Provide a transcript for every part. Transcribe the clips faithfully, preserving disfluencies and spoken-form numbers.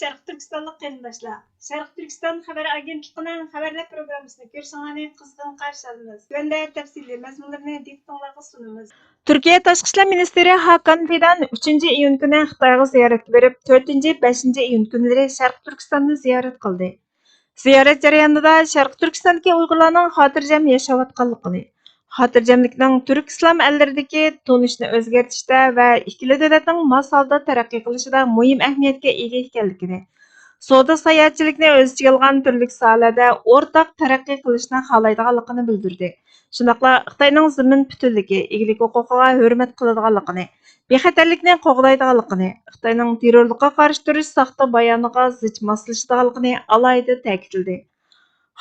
شەرقىي تۈركىستانلىق قېرىنداشلار، شەرقىي تۈركىستان خەۋەر ئاگېنتلىقىنىڭ خەۋەرلەر پروگراممىسىنى كۆرۈشۈڭلارنى قىزغىن قارشى ئالىمىز. تۆۋەندە تەپسىلىي مەزمۇنلىرىنى دىققىتىڭلارغا سۇنىمىز. تۈركىيە تاشقى ئىشلار مىنىستىرى ھاكان فىدان ئۈچىنچى ئىيۇن كۈنى خىتايغا زىيارەتكە بېرىپ، تۆتىنچى، بەشىنچى ئىيۇن كۈنلىرى شەرقىي تۈركىستاننى زىيارەت قىلدى. زىيارەت جەريانىدا شەرقىي تۈركىستاندىكى ئۇيغۇرلارنىڭ خاتىرجەم ياشاۋاتقانلىقىنى، خاتىرجەملىكنىڭ تۈرك ئىسلام ئەللىرىدىكى تونۇشنى ئۆزگەرتىشتە ۋە ئىككىلا دۆلەتنىڭ ماس ھالدا تەرەققىي قىلىشىدا مۇھىم ئەھمىيەتكە ئىگە ئىكەنلىكىنى، سودا ساياھەتچىلىكنى ئۆز ئىچىگە ئالغان تۈرلۈك ساھەلەردە ئورتاق تەرەققىي قىلىشنى خالايدىغانلىقىنى بىلدۈردى. شۇنداقلا خىتاينىڭ زېمىن پۈتۈنلۈكى، ئىگىلىك ھوقۇقىغا ھۆرمەت قىلىدىغانلىقىنى، بىخەتەرلىكنى قوغدايدىغانلىقىنى، خىتاينىڭ تېررورلۇققا قارشى تۇرۇش ساختا بايانىغا زىچ ماسلىشىدىغانلىقىنى ئالاھىدە تەكىتلىدى.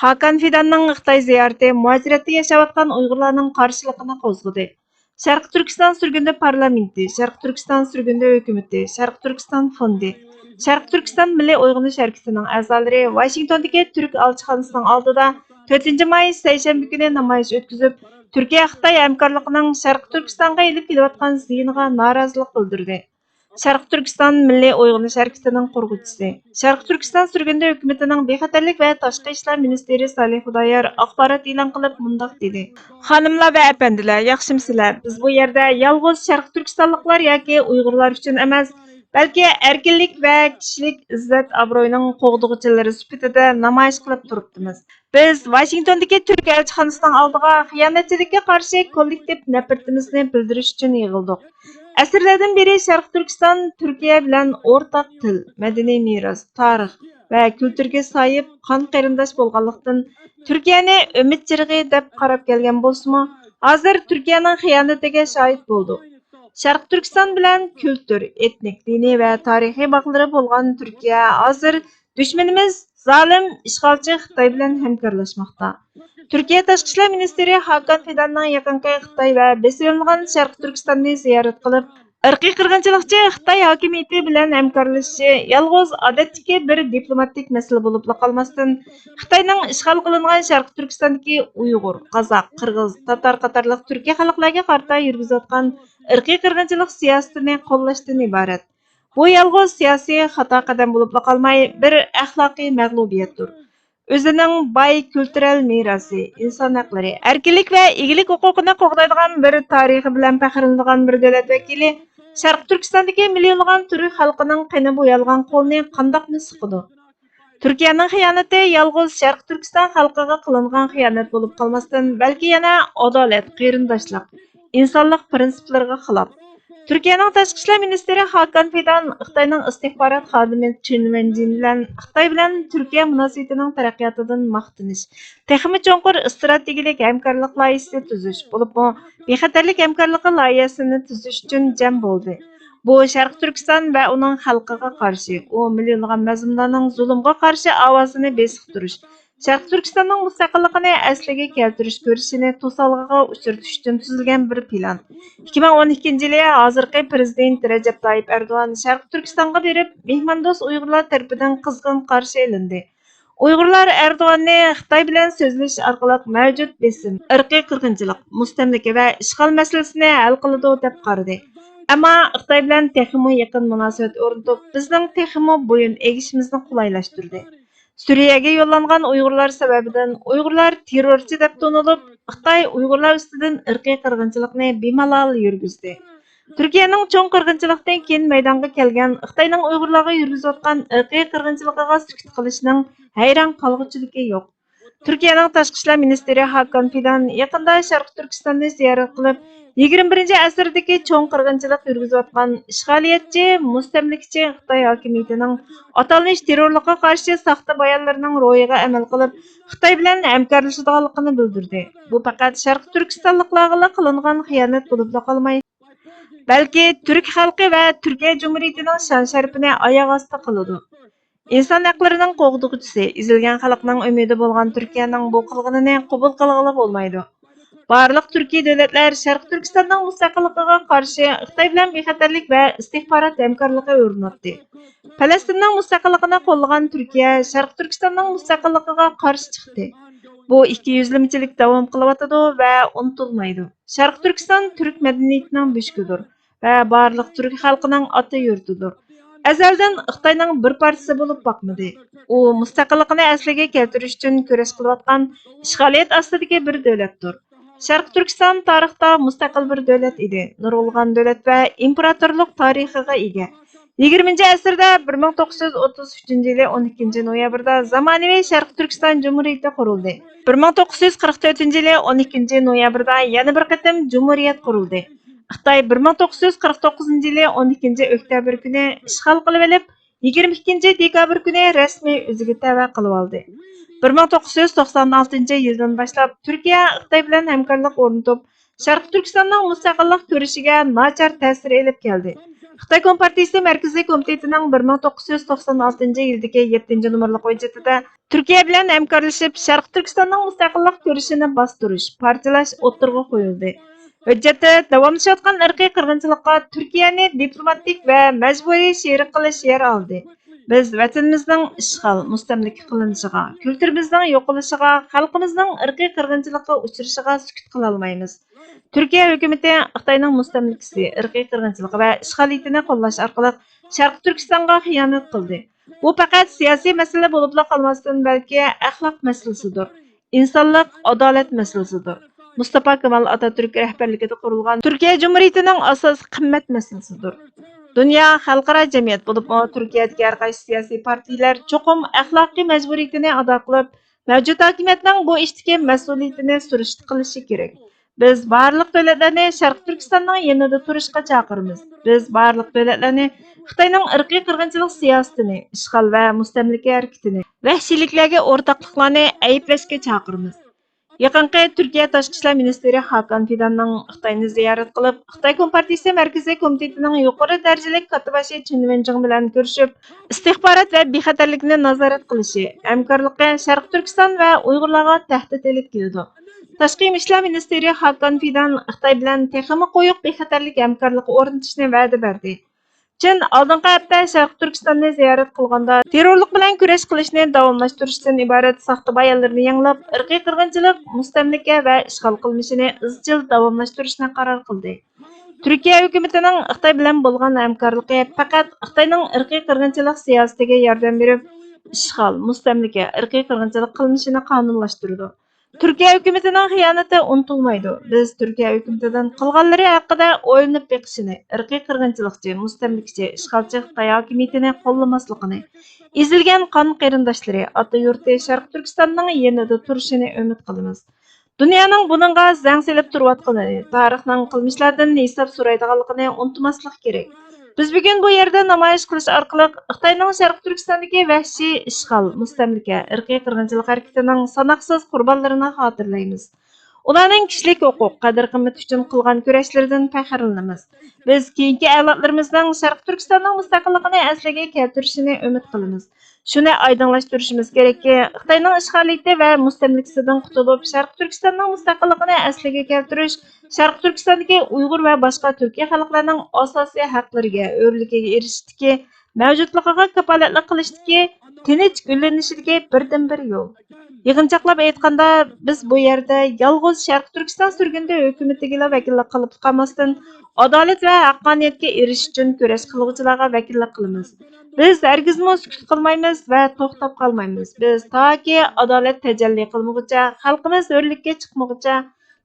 ھاكان فىداننىڭ خىتاي زىيارىتى مۇھاجىرەتتە ياشاۋاتقان ئۇيغۇرلارنىڭ قارشىلىقىنى قوزغىدى. شەرقىي تۈركىستان سۈرگۈندە پارلامېنتى، شەرقىي تۈركىستان سۈرگۈندە ھۆكۈمىتى، شەرقىي تۈركىستان فوندى، شەرقىي تۈركىستان مىللىي ئويغىنىش ھەرىكىتىنىڭ ئەزالىرى ۋاشىنگتوندىكى تۈرك ئەلچىخانىسىنىڭ ئالدىدا تۆتىنچى ماي سەيشەنبە كۈنى نامايىش ئۆتكۈزۈپ، تۈركىيە خىتاي ھەمكارلىقىنىڭ شەرقىي تۈركىستانغا ئېلىپ كېلىۋاتقان زىيىنىغا نارازىلىق بىلدۈردى. شەرقىي تۈركىستان مىللىي ئويغىنىش ھەرىكىتىنىڭ قۇرغۇچىسى، شەرقىي تۈركىستان سۈرگۈندە ھۆكۈمىتىنىڭ بىخەتەرلىك ۋە تاشقى ئىشلار مىنىستىرى سالىھ خۇدايار ئاخبارات ئېلان قىلىپ مۇنداق دېدى: خانىملار ۋە ئەپەندىلەر، ياخشىمۇسىلەر؟ بىز بۇ يەردە يالغۇز شەرقىي تۈركىستانلىقلار ياكى ئۇيغۇرلار ئۈچۈن ئەمەس، بەلكى ئەركىنلىك ۋە كىشىلىك ئىززەت ئابرۇينىڭ قوغدىغۇچىلىرى سۈپىتىدە نامايىش قىلىپ تۇرۇپتىمىز. بىز ۋاشىنگتوندىكى تۈرك ئەلچىخانىسىنىڭ ئالدىغا خىيانەتچىلىككە قارشى كوللېكتىپ نەپرىتىمىزنى بىلدۈرۈش ئۈچۈن يىغىلدۇق. ئەسىرلەردىن بېرى شەرقىي تۈركىستان تۈركىيە بىلەن ئورتاق تىل، مەدەنىي مىراس، تارىخ ۋە كۈلتۈرگە ساھىب قان قېرىنداش بولغانلىقتىن، تۈركىيەنى ئۈمىد چىرىغى دەپ قاراپ كەلگەن بولسىمۇ، ھازىر تۈركىيەنىڭ خىيانىتىگە شاھىت بولدۇق. شەرقىي تۈركىستان بىلەن كۈلتۈر، ئېتنىك، دىنىي ۋە تارىخىي باغلىرى بولغان تۈركىيە ھازىر دۈشمىنىمىز زالىم ئىشغالچى خىتاي بىلەن ھەمكارلاشماقتا. تۈركىيە تاشقى ئىشلار مىنىستىرى ھاكان فىداننىڭ يېقىنقى خىتاي ۋە بېسىۋېلىنغان شەرقىي تۈركىستاننى زىيارەت قىلىپ، ئىرقىي قىرغىنچىلىقچى خىتاي ھاكىمىيىتى بىلەن ھەمكارلىشىشى يالغۇز ئادەتتىكى بىر دىپلوماتىك مەسىلە بولۇپلا قالماستىن، خىتاينىڭ ئىشغال قىلىنغان شەرقىي تۈركىستاندىكى ئۇيغۇر، قازاق، قىرغىز، تاتار قاتارلىق تۈركىي خەلقلەرگە قارىتا يۈرگۈزۈۋاتقان ئىرقىي قىرغىنچىلىق سىياسىتىنى قوللاشتىن ئىبارەت. بۇ يالغۇز سىياسىي خاتا قەدەم بولۇپلا قالماي، بىر ئەخلاقىي مەغلۇبىيەتتۇر. ئۆزىنىڭ باي كۈلتۈرەل مىراسى، ئىنسان ھەقلىرى، ئەركىنلىك ۋە ئىگىلىك ھوقۇقىنى قوغدايدىغان بىر تارىخى بىلەن پەخىرلىنىدىغان بىر دۆلەت ۋەكىلى شەرقىي تۈركىستاندىكى مىليونلىغان تۈرك خەلقىنىڭ قېنى بويالغان قولىنى قانداقمۇ سىقىدۇ؟ تۈركىيەنىڭ خىيانىتى يالغۇز شەرقىي تۈركىستان خەلقىگە قىلىنغان خىيانەت بولۇپ قالماستىن، بەلكى يەنە ئادالەت، قېرىنداشلىق، ئىنسانلىق پىرىنسىپلىرىغا خىلاپ. تۈركىيەنىڭ تاشقى ئىشلار مىنىستىرى ھاكان فىدان خىتاينىڭ ئىستىخبارات خادىمى چىن ۋەنجىن بىلەن خىتاي بىلەن تۈركىيە مۇناسىۋىتىنىڭ تەرەققىياتىدىن ماختىنىش، تېخىمۇ چوڭقۇر ئىستراتېگىيەلىك ھەمكارلىق لايىھىسى تۈزۈش، بولۇپمۇ بىخەتەرلىك ھەمكارلىقى لايىھەسىنى تۈزۈش ئۈچۈن جەم بولدى. بۇ شەرقىي تۈركىستان ۋە ئۇنىڭ خەلقىگە قارشى، ئۇ مىليونلىغان مەزلۇملارنىڭ زۇلۇمغا قارشى ئاۋازىنى بېسىق تۇرۇش، شەرقىي تۈركىستاننىڭ مۇستەقىللىقىنى ئەسلىگە كەلتۈرۈش كۈرىشىنى توسالغۇغا ئۇچرىتىش ئۈچۈن تۈزۈلگەن بىر پىلان. ئىككى مىڭ ئون ئىككىنچى يىلى ھازىرقى پىرېزىدېنت رەجەپ تايىپ ئەردوغان شەرقىي تۈركىستانغا بېرىپ، مېھماندوست ئۇيغۇرلار تەرىپىدىن قىزغىن قارشى ئېلىندى. ئۇيغۇرلار ئەردوغاننى خىتاي بىلەن سۆزلىشىش ئارقىلىق مەۋجۇت بېسىم، ئىرقىي قىرغىنچىلىق، مۇستەملىكە ۋە ئىشغال مەسىلىسىنى ھەل قىلىدۇ دەپ قارىدى. ئەمما خىتاي بىلەن تېخىمۇ يېقىن مۇناسىۋەت ئورنىتىپ، بىزنىڭ تېخىمۇ بويۇن ئېگىشىمىزنى قولايلاشتۇردى. سۈرىيەگە يوللانغان ئۇيغۇرلار سەۋەبىدىن ئۇيغۇرلار تېررورچى دەپ تونۇلۇپ، خىتاي ئۇيغۇرلار ئۈستىدىن ئىرقىي قىرغىنچىلىقنى بىمالال يۈرگۈزدى. تۈركىيەنىڭ چوڭ قىرغىنچىلىقتىن كېيىن مەيدانغا كەلگەن خىتاينىڭ ئۇيغۇرلارغا يۈرگۈزۈۋاتقان ئىرقىي قىرغىنچىلىقىغا سۈكۈت قىلىشنىڭ ھەيران قالغۇچىلىكى يوق. تۈركىيەنىڭ تاشقى ئىشلار مىنىستىرى ھاكان فىدان يېقىندا شەرقىي تۈركىستاننى زىيارەت قىلىپ، يىگىرمە بىرىنچى ئەسىردىكى چوڭ قىرغىنچىلىق يۈرگۈزۈۋاتقان ئىشغالىيەتچى، مۇستەملىكىچى خىتاي ھاكىمىيىتىنىڭ ئاتالمىش تېررورلۇققا قارشى ساختا بايانلىرىنىڭ روھىغا ئەمەل قىلىپ، خىتاي بىلەن ھەمكارلىشىدىغانلىقىنى بىلدۈردى. بۇ پەقەت شەرقىي تۈركىستانلىقلارغىلا قىلىنغان خىيانەت بولۇپلا قالماي، بەلكى تۈرك خەلقى ۋە تۈركىيە جۇمھۇرىيىتىنىڭ شان-شەرىپىنى ئاياغ ئاستى قىلىدۇ. ئىنسان ھەقلىرىنىڭ قوغدىغۇچىسى، ئېزىلگەن خەلقنىڭ ئۈمىدى بولغان تۈركىيەنىڭ بۇ قىلغىنىنى قوبۇل قىلغىلى بولمايدۇ. بارلىق تۈركىي دۆلەتلەر شەرقىي تۈركىستاننىڭ مۇستەقىللىقىغا قارشى خىتاي بىلەن بىخەتەرلىك ۋە ئىستىخبارات ھەمكارلىقى ئورناتتى. پەلەستىننىڭ مۇستەقىللىقىنى قوللىغان تۈركىيە شەرقىي تۈركىستاننىڭ مۇستەقىللىقىغا قارشى چىقتى. بۇ ئىككى يۈزلىمىچىلىك داۋام قىلىۋاتىدۇ ۋە ئۇنتۇلمايدۇ. شەرقىي تۈركىستان تۈرك مەدەنىيىتىنىڭ بۆشۈكىدۇر ۋە بارلىق تۈرك خەلقىنىڭ ئاتا يۇرتىدۇر. ئەزەلدىن خىتاينىڭ بىر پارچىسى بولۇپ باقمىدى. ئۇ مۇستەقىللىقىنى ئەسلىگە كەلتۈرۈش ئۈچۈن كۈرەش قىلىۋاتقان ئىشغالىيەت ئاستىدىكى بىر دۆلەتتۇر. شەرقىي تۈركىستان تارىختا مۇستەقىل بىر دۆلەت ئىدى. نۇرغۇنلىغان دۆلەت ۋە ئىمپېراتورلۇق تارىخىغا ئىگە. يىگىرمىنچى ئەسىردە بىر مىڭ توققۇز يۈز ئوتتۇز ئۈچىنچى يىلى ئون ئىككىنچى نويابىردا زامانىۋى شەرقىي تۈركىستان جۇمھۇرىيىتى قۇرۇلدى. بىر مىڭ توققۇز يۈز قىرىق تۆتىنچى يىلى ئون ئىككىنچى نويابىردا يەنە بىر قېتىم جۇمھۇرىيەت قۇرۇلدى. خىتاي بىر مىڭ توققۇز يۈز قىرىق توققۇزىنچى يىلى ئون ئىككىنچى ئۆكتەبىر كۈنى ئىشغال قىلىۋېلىپ، يىگىرمە ئىككىنچى دېكابىر كۈنى رەسمىي ئۆزىگە تەۋە قىلىۋالدى. بىر مىڭ توققۇز يۈز توقسان ئالتىنچى يىلدىن باشلاپ تۈركىيە خىتاي بىلەن ھەمكارلىق ئورنىتىپ، شەرقىي تۈركىستاننىڭ مۇستەقىللىق كۈرىشىگە ناچار تەسىر ئېلىپ كەلدى. خىتاي كومپارتىيىسى مەركىزىي كومىتېتىنىڭ بىر مىڭ توققۇز يۈز توقسان ئالتىنچى يىلدىكى يەتتىنچى نومۇرلۇق ھۆججىتىدە تۈركىيە بىلەن ھەمكارلىشىپ، شەرقىي تۈركىستاننىڭ مۇستەقىللىق كۈرىشىنى باستۇرۇش، پارچىلاش ئوتتۇرىغا قويۇلدى. ھۆججەتتە داۋاملىشىۋاتقان ئىرقىي قىرغىنچىلىققا تۈركىيەنى دىپلوماتىك ۋە مەجبۇرىي شېرىك قىلىش يەر ئالدى. بىز ۋەتىنىمىزنىڭ ئىشغال، مۇستەملىكە قىلىنىشىغا، كۈلتۈرىمىزنىڭ يوقىلىشىغا، خەلقىمىزنىڭ ئىرقىي قىرغىنچىلىققا ئۇچرىشىغا سۈكۈت قىلالمايمىز. تۈركىيە ھۆكۈمىتى خىتاينىڭ مۇستەملىكىسى، ئىرقىي قىرغىنچىلىقى ۋە ئىشغالىيىتىنى قوللاش ئارقىلىق شەرقىي تۈركىستانغا خىيانەت قىلدى. بۇ پەقەت سىياسىي مەسىلە بولۇپلا قالماستىن، بەلكى ئەخلاق مەسىلىسىدۇر، ئىنسانلىق، ئادالەت مەسىلىسىدۇر. مۇستاپا كامال ئاتاتۈرك رەھبەرلىكىدە قۇرۇلغان تۈركىيە جۇمھۇرىيىتىنىڭ ئاساسىي قىممەت مەسىلىسىدۇر. دۇنيا، خەلقئارا جەمئىيەت، بولۇپمۇ تۈركىيەدىكى ھەر قايسى سىياسىي پارتىيىلەر چوقۇم ئەخلاقىي مەجبۇرىيىتىنى ئادا قىلىپ، مەۋجۇت ھاكىمىيەتنىڭ بۇ ئىشتىكى مەسئۇلىيىتىنى سۈرۈشتە قىلىشى كېرەك. بىز بارلىق دۆلەتلەرنى شەرقىي تۈركىستاننىڭ يېنىدا تۇرۇشقا چاقىرىمىز. بىز بارلىق دۆلەتلەرنى خىتاينىڭ ئىرقىي قىرغىنچىلىق سىياسىتىنى، ئىشغال ۋە مۇستەملىكە ھەرىكىتىنى، ۋەھشىيلىكلەرگە ئورتاقلىقلارنى ئەيىبلەشكە چاقىرىمىز. يېقىنقى تۈركىيە تاشقى ئىشلار مىنىستىرى خاكان فىداننىڭ خىتاينى زىيارەت قىلىپ، خىتاي كومپارتىيىسى مەركىزىي كومىتېتىنىڭ يۇقىرى دەرىجىلىك كاتتىباشى چېن ۋېنجىڭ بىلەن كۆرۈشۈپ، ئىستىخبارات ۋە بىخەتەرلىكنى نازارەت قىلىشى، ھەمكارلىقى شەرقىي تۈركىستان ۋە ئۇيغۇرلارغا تەھدىت ئېلىپ كېلىدۇ. تاشقى ئىشلار مىنىستىرى خاكان فىدان خىتاي بىلەن تېخىمۇ قويۇق بىخەتەرلىك ھەمكارلىقى ئورنىتىشنى ۋەدە بەردى. چىن ئالدىنقى ھەپتە شەرقىي تۈركىستاننى زىيارەت قىلغاندا، تېررورلۇق بىلەن كۈرەش قىلىشنى داۋاملاشتۇرۇشتىن ئىبارەت ساختا بايانلىرىنى يېڭىلاپ، ئىرقىي قىرغىنچىلىق، مۇستەملىكە ۋە ئىشغال قىلمىشىنى ئىزچىل داۋاملاشتۇرۇشنى قارار قىلدى. تۈركىيە ھۆكۈمىتىنىڭ خىتاي بىلەن بولغان ھەمكارلىقى پەقەت خىتاينىڭ ئىرقىي قىرغىنچىلىق سىياسىتىگە ياردەم بېرىپ، ئىشغال، مۇستەملىكە، ئىرقىي قىرغىنچىلىق قىلمىشىنى قانۇنلاشتۇرىدۇ. تۈركىيە ھۆكۈمىتىنىڭ خىيانىتى ئۇنتۇلمايدۇ. بىز تۈركىيە ھۆكۈمىتىدىن قىلغانلىرى ھەققىدە ئويلىنىپ بېقىشىنى، ئىرقىي قىرغىنچىلىقچى، مۇستەملىكىچى، ئىشغالچى خىتاي ھاكىمىيىتىنى قوللىماسلىقىنى، ئېزىلگەن قان قېرىنداشلىرى، ئاتا يۇرتى شەرقىي تۈركىستاننىڭ يېنىدا تۇرۇشىنى ئۈمىد قىلىمىز. دۇنيانىڭ بۇنىڭغا زەڭ سېلىپ تۇرۇۋاتقىنىنى، تارىخنىڭ قىلمىشلاردىن ھېساب سورايدىغانلىقىنى ئۇنتۇماسلىق كېرەك. بىز بۈگۈن بۇ يەردە نامايىش قىلىش ئارقىلىق خىتاينىڭ شەرقىي تۈركىستاندىكى ۋەھشىي ئىشغال، مۇستەملىكە، ئىرقىي قىرغىنچىلىق ھەرىكىتىنىڭ ساناقسىز قۇربانلىرىنى خاتىرىلەيمىز. ئۇلارنىڭ كىشىلىك ھوقۇق، قەدىر-قىممىتى ئۈچۈن قىلغان كۈرەشلىرىدىن پەخىرلىنىمىز. بىز كېيىنكى ئەۋلادلىرىمىزنىڭ شەرقىي تۈركىستاننىڭ مۇستەقىللىقىنى ئەسلىگە كەلتۈرۈشىنى ئۈمىد قىلىمىز. شۇنى ئايدىڭلاشتۇرۇشىمىز كېرەككى، خىتاينىڭ ئىشغالىيىتى ۋە مۇستەملىكىسىدىن قۇتۇلۇپ، شەرقىي تۈركىستاننىڭ مۇستەقىللىقىنى ئەسلىگە كەلتۈرۈش، شەرقىي تۈركىستاندىكى ئۇيغۇر ۋە باشقا تۈركىي خەلقلەرنىڭ ئاساسىي ھەقلىرىگە، ھۆرلۈكىگە ئېرىشىشتىكى، مەۋجۇتلۇقىغا كاپالەتلىك قىلىشتىكى، تىنچ گۈللىنىشىدىكى بىردىنبىر يول. يىغىنچاقلاپ ئېيتقاندا، بىز بۇ يەردە يالغۇز شەرقىي تۈركىستان سۈرگۈندە ھۆكۈمىتىگىلا ۋەكىللىك قىلىپ قالماستىن، ئادالەت ۋە ھەققانىيەتكە ئېرىشىش ئۈچۈن كۈرەش قىلغۇچىلارغا ۋەكىللىك قىلىمىز. بىز ھەرگىزمۇ سۈكۈت قىلمايمىز ۋە توختاپ قالمايمىز. بىز تاكى ئادالەت تەجەللى قىلمىغۇچە، خەلقىمىز ھۆرلۈككە چىقمىغۇچە،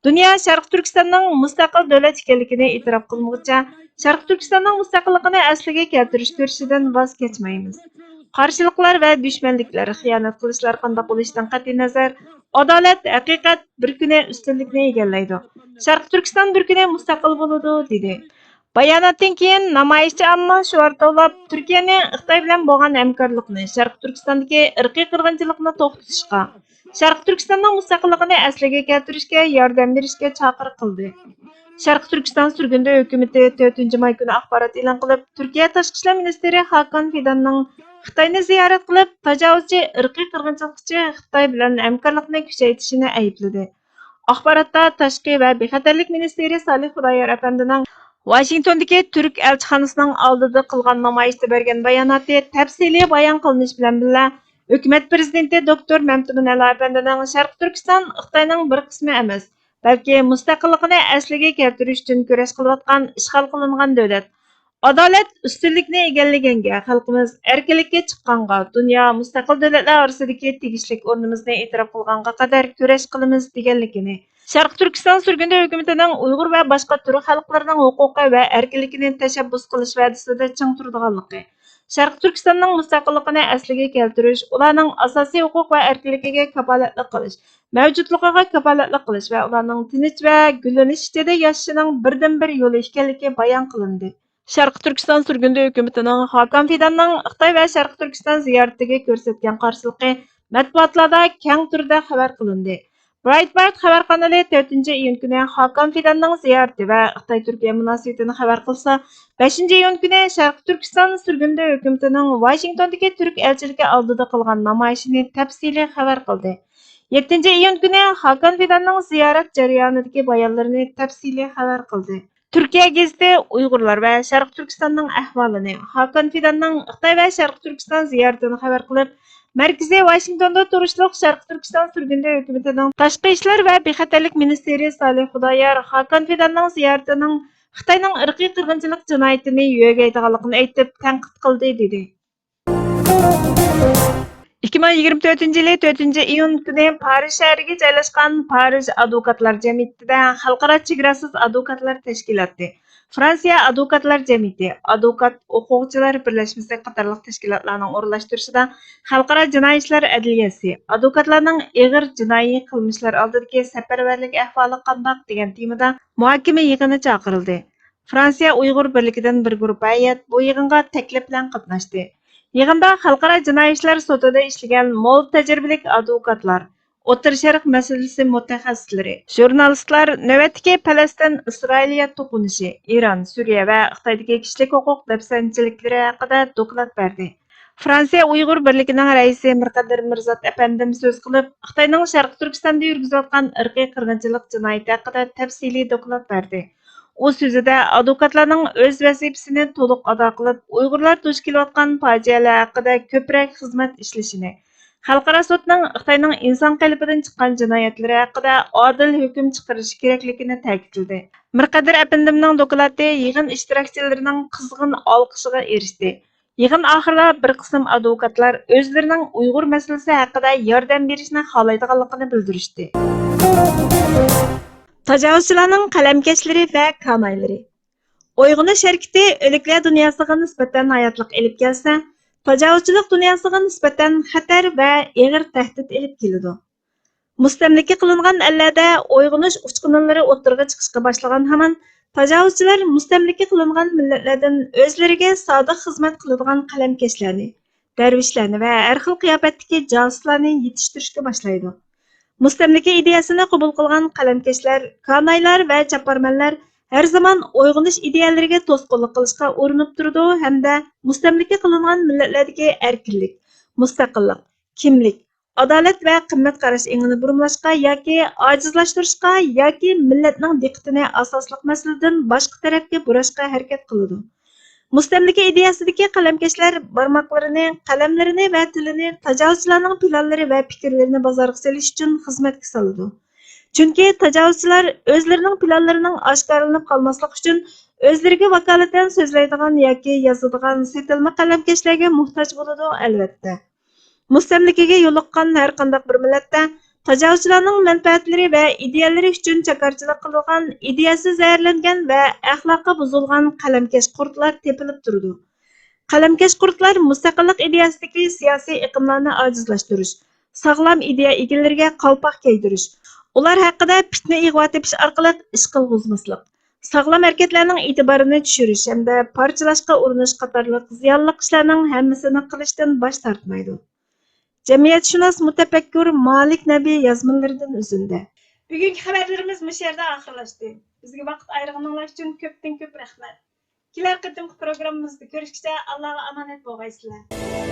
دۇنيا شەرقىي تۈركىستاننىڭ مۇستەقىل دۆلەت ئىكەنلىكىنى ئېتىراپ قىلمىغۇچە، شەرقىي تۈركىستاننىڭ مۇستەقىللىقىنى ئەسلىگە كەلتۈرۈش كۈرىشىدىن ۋاز كەچمەيمىز. قارشىلىقلار ۋە دۈشمەنلىكلەر، خىيانەت قىلىشلار قانداق بولۇشىدىن قەتئىينەزەر، ئادالەت، ھەقىقەت بىر كۈنى ئۈستۈنلۈكنى ئىگىلەيدۇ. شەرقىي تۈركىستان بىر كۈنى مۇستەقىل بولىدۇ، دېدى. باياناتتىن كېيىن نامايىشچى ئامما شوئار توۋلاپ، تۈركىيەنى خىتاي بىلەن بولغان ھەمكارلىقنى شەرقىي تۈركىستاندىكى ئىرقىي قىرغىنچىلىقنى توختىتىشقا، شەرقىي تۈركىستاننىڭ مۇستەقىللىقىنى ئەسلىگە كەلتۈرۈشكە ياردەم بېرىشكە چاقىرىق قىلدى. شەرقىي تۈركىستان سۈرگۈندە ھۆكۈمىتى تۆتىنچى ماي كۈنى ئاخبارات ئېلان قىلىپ، تۈركىيە تاشقى ئىشلار مىنىستىرى خاكان فىداننىڭ خىتاينى زىيارەت قىلىپ، تاجاۋۇزچى، ئىرقىي قىرغىنچىلىقچى خىتاي بىلەن ھەمكارلىقنى كۈچەيتىشىنى ئەيىبلىدى. ئاخباراتتا تاشقى ۋە بىخەتەرلىك مىنىستىرى سالىھ خۇدايار ئەپەندىنىڭ ۋاشىنگتوندىكى تۈرك ئەلچىخانىسىنىڭ ئالدىدا قىلغان نامايىشتا بەرگەن باياناتى تەپسىلىي بايان قىلىنىش بىلەن بىللە، ھۆكۈمەت پىرېزىدېنتى دوكتور مەمتىمىن ئەلا ئەپەندىنىڭ شەرقىي تۈركىستان خىتاينىڭ بىر قىسمى ئەمەس، بەلكى مۇستەقىللىقىنى ئەسلىگە كەلتۈرۈش ئۈچۈن كۈرەش قىلىۋاتقان ئىشغال قىلىنغان دۆلەت، ئادالەت ئۈستۈنلۈكنى ئىگىلىگەنگە، خەلقىمىز ئەركىنلىككە چىققانغا، دۇنيا مۇستەقىل دۆلەتلەر ئارىسىدىكى تېگىشلىك ئورنىمىزنى ئېتىراپ قىلغانغا قەدەر كۈرەش قىلىمىز دېگەنلىكىنى، شەرقىي تۈركىستان سۈرگۈندە ھۆكۈمىتىنىڭ ئۇيغۇر ۋە باشقا تۈرك خەلقلىرىنىڭ ھوقۇقى ۋە ئەركىنلىكىنى تەشەببۇس قىلىش ۋەدىسىدە چىڭ تۇرىدىغانلىقى، شەرقىي تۈركىستاننىڭ مۇستەقىللىقىنى ئەسلىگە كەلتۈرۈش، ئۇلارنىڭ ئاساسىي ھوقۇق ۋە ئەركىنلىكىگە كاپالەتلىك قىلىش، مەۋجۇتلۇقىغا كاپالەتلىك قىلىش ۋە ئۇلارنىڭ تىنچ ۋە گۈللىنىش ئىچىدە ياشىشىنىڭ بىردىنبىر يولى ئىكەنلىكى بايان قىلىندى. شەرقىي تۈركىستان سۈرگۈندە ھۆكۈمىتىنىڭ خاكان فىداننىڭ خىتاي ۋە شەرقىي تۈركىستان زىيارىتىگە كۆرسەتكەن قارشىلىقى مەتبۇئاتلاردا كەڭ تۈردە خەۋەر قىلىندى. برايتبارت خەۋەر قانىلى تۆتىنچى ئىيۇن كۈنى خاكان فىداننىڭ زىيارىتى ۋە خىتاي تۈركىيە مۇناسىۋىتىنى خەۋەر قىلسا، بەشىنچى ئىيۇن كۈنى شەرقىي تۈركىستان سۈرگۈندە ھۆكۈمىتىنىڭ ۋاشىنگتوندىكى تۈرك ئەلچىلىكى ئالدىدا قىلغان نامايىشىنى تەپسىلىي خەۋەر قىلدى. يەتتىنچى ئىيۇن كۈنى خاكان فىداننىڭ زىيارەت جەريانىدىكى بايانلىرىنى تەپسىلىي خەۋەر قىلدى. تۈركىيە گېزىتى ئۇيغۇرلار ۋە شەرقىي تۈركىستاننىڭ ئەھۋالىنى، خاكان فىداننىڭ خىتاي ۋە شەرقىي تۈركىستان زىيارىتىنى خەۋەر قىلىپ، مەركىزى ۋاشىنگتوندا تۇرۇشلۇق شەرقىي تۈركىستان سۈرگۈندە ھۆكۈمىتىنىڭ تاشقى ئىشلار ۋە بىخەتەرلىك مىنىستىرى سالىھ خۇدايار خاكان فىداننىڭ زىيارىتىنىڭ خىتاينىڭ ئىرقىي قىرغىنچىلىق جىنايىتىنى يۆگەيدىغانلىقىنى ئېيتىپ، تەنقىد قىلدى، دېدى. ئىككى مىڭ يىگىرمە تۆتىنچى يىلى تۆتىنچى ئىيۇن كۈنى پارىژ شەھىرىگە جايلاشقان پارىژ ئادۋوكاتلار جەمئىيىتىدە خەلقئارا چېگراسىز ئادۋوكاتلار تەشكىلاتى، فرانسىيە ئادۋوكاتلار جەمئىيىتى، ئادۋوكات ئوقۇغۇچىلار بىرلەشمىسى قاتارلىق تەشكىلاتلارنىڭ ئورۇنلاشتۇرۇشىدا خەلقئارا جىنايى ئىشلار ئەدلىيەسى، ئادۋوكاتلارنىڭ ئېغىر جىنايى قىلمىشلار ئالدىدىكى سەپەرۋەرلىك ئەھۋالى قانداق دېگەن تېمىدا مۇھاكىمە يىغىنى چاقىرىلدى. فرانسىيە ئۇيغۇر بىرلىكىدىن بىر گۇرۇپپا ھەيئەت بۇ يىغىنغا تەكلىپ بىلەن قاتناشتى. يىغىندا خەلقئارا جىنايى ئىشلار سوتىدا ئىشلىگەن مول تەجرىبىلىك ئادۋوكاتلار، ئوتتۇرا شەرق مەسىلىسى مۇتەخەسسىسلىرى، ژۇرنالىستلار نۆۋەتتىكى پەلەستىن ئىسرائىلىيە توقۇنۇشى، ئىران، سۈرىيە ۋە خىتايدىكى كىشىلىك ھوقۇق دەپسەندىچىلىكلىرى ھەققىدە دوكلات بەردى. فرانسىيە ئۇيغۇر بىرلىكىنىڭ رەئىسى مىرقەدىر مىرزات ئەپەندىم سۆز قىلىپ، خىتاينىڭ شەرقىي تۈركىستاندا يۈرگۈزۈۋاتقان ئىرقىي قىرغىنچىلىق جىنايىتى ھەققىدە تەپسىلىي دوكلات بەردى. ئۇ سۆزىدە ئادۋوكاتلارنىڭ ئۆز ۋەزىپىسىنى تولۇق ئادا قىلىپ، ئۇيغۇرلار دۇچ كېلىۋاتقان پاجىئەلەر ھەققىدە كۆپرەك خىزمەت ئىشلىشىنى، خەلقئارا سوتنىڭ خىتاينىڭ ئىنسان قېلىپىدىن چىققان جىنايەتلىرى ھەققىدە ئادىل ھۆكۈم چىقىرىشى كېرەكلىكىنى تەكىتلىدى. مىرقەدىر ئەپەندىمنىڭ دوكلاتى يىغىن ئىشتىراكچىلىرىنىڭ قىزغىن ئالقىشىغا ئېرىشتى. يىغىن ئاخىرىدا بىر قىسىم ئادۋوكاتلار ئۆزلىرىنىڭ ئۇيغۇر مەسىلىسى ھەققىدە ياردەم بېرىشنى خالايدىغانلىقىنى بىلدۈرۈشتى. تاجاۋۇزچىلارنىڭ قەلەمكەشلىرى ۋە كانايلىرى. ئويغىنىش ھەرىكىتى ئۆلۈكلەر دۇنياسىغا نىسبەتەن ھاياتلىق ئېلىپ كەلسە، تاجاۋۇزچىلىق دۇنياسىغا نىسبەتەن خەتەر ۋە ئېغىر تەھدىت ئېلىپ كېلىدۇ. مۇستەملىكە قىلىنغان ئەللەردە ئويغىنىش ئۇچقۇنلىرى ئوتتۇرىغا چىقىشقا باشلىغان ھامان، تاجاۋۇزچىلار مۇستەملىكە قىلىنغان مىللەتلەردىن ئۆزلىرىگە سادىق خىزمەت قىلىدىغان قەلەمكەشلەرنى، دەرۋىشلەرنى ۋە ھەر خىل قىياپەتتىكى جاسۇسلارنى يېتىشتۈرۈشكە باشلايدۇ. مۇستەملىكە ئىدىيەسىنى قوبۇل قىلغان قەلەمكەشلەر، كانايلار ۋە چاپارمەنلەر ھەر زامان ئويغىنىش ئىدىيەلىرىگە توسقۇنلۇق قىلىشقا ئۇرۇنۇپ تۇرىدۇ ھەمدە مۇستەملىكە قىلىنغان مىللەتلەردىكى ئەركىنلىك، مۇستەقىللىق، كىملىك، ئادالەت ۋە قىممەت قاراش ئېڭىنى بۇرمىلاشقا ياكى ئاجىزلاشتۇرۇشقا ياكى مىللەتنىڭ دىققىتىنى ئاساسلىق مەسىلىدىن باشقا تەرەپكە بۇراشقا ھەرىكەت قىلىدۇ. مۇستەملىكە ئىدىيەسىدىكى قەلەمكەشلەر بارماقلىرىنى، قەلەملىرىنى ۋە تىلىنى تاجاۋۇزچىلارنىڭ پىلانلىرى ۋە پىكىرلىرىنى بازارغا سېلىش ئۈچۈن خىزمەتكە سالىدۇ. چۈنكى تاجاۋۇزچىلار ئۆزلىرىنىڭ پىلانلىرىنىڭ ئاشكارىلىنىپ قالماسلىقى ئۈچۈن ئۆزلىرىگە ۋاكالىتەن سۆزلەيدىغان ياكى يازىدىغان سېتىلما قەلەمكەشلەرگە موھتاج بولىدۇ، ئەلۋەتتە. مۇستەملىكىگە يولۇققان ھەر قانداق بىر مىللەتتە تاجاۋۇزچىلارنىڭ مەنپەئەتلىرى ۋە ئىدىيەلىرى ئۈچۈن چاكارچىلىق قىلىدىغان، ئىدىيەسى زەھەرلەنگەن ۋە ئەخلاقى بۇزۇلغان قەلەمكەش قۇرتلار تېپىلىپ تۇرىدۇ. قەلەمكەش قۇرتلار مۇستەقىللىق ئىدىيەسىدىكى سىياسىي ئېقىملارنى ئاجىزلاشتۇرۇش، ساغلام ئىدىيە ئىگىلىرىگە قالپاق كىيدۈرۈش، ئۇلار ھەققىدە پىتنە، ئىغۋا تېپىش ئارقىلىق ئىش قىلغۇزماسلىق، ساغلام ھەرىكەتلەرنىڭ ئېتىبارىنى چۈشۈرۈش ھەمدە پارچىلاشقا ئۇرۇنۇش قاتارلىق زىيانلىق ئىشلارنىڭ ھەممىسىنى قىلىشتىن باش تارتمايدۇ. جەمئىيەتشۇناس مۇتەپەككۇر مالىك نەبى يازمىلىرىدىن ئۈزۈندە. بۈگۈنكى خەۋەرلىرىمىز مۇشۇ يەردە ئاخىرلاشتى. بىزگە ۋاقىت ئايرىغىنىڭلار ئۈچۈن كۆپتىن كۆپ رەھمەت. كېلەر قېتىمقى پروگراممىمىزدا كۆرۈشكىچە ئاللاغا ئامانەت بولغايسىلەر.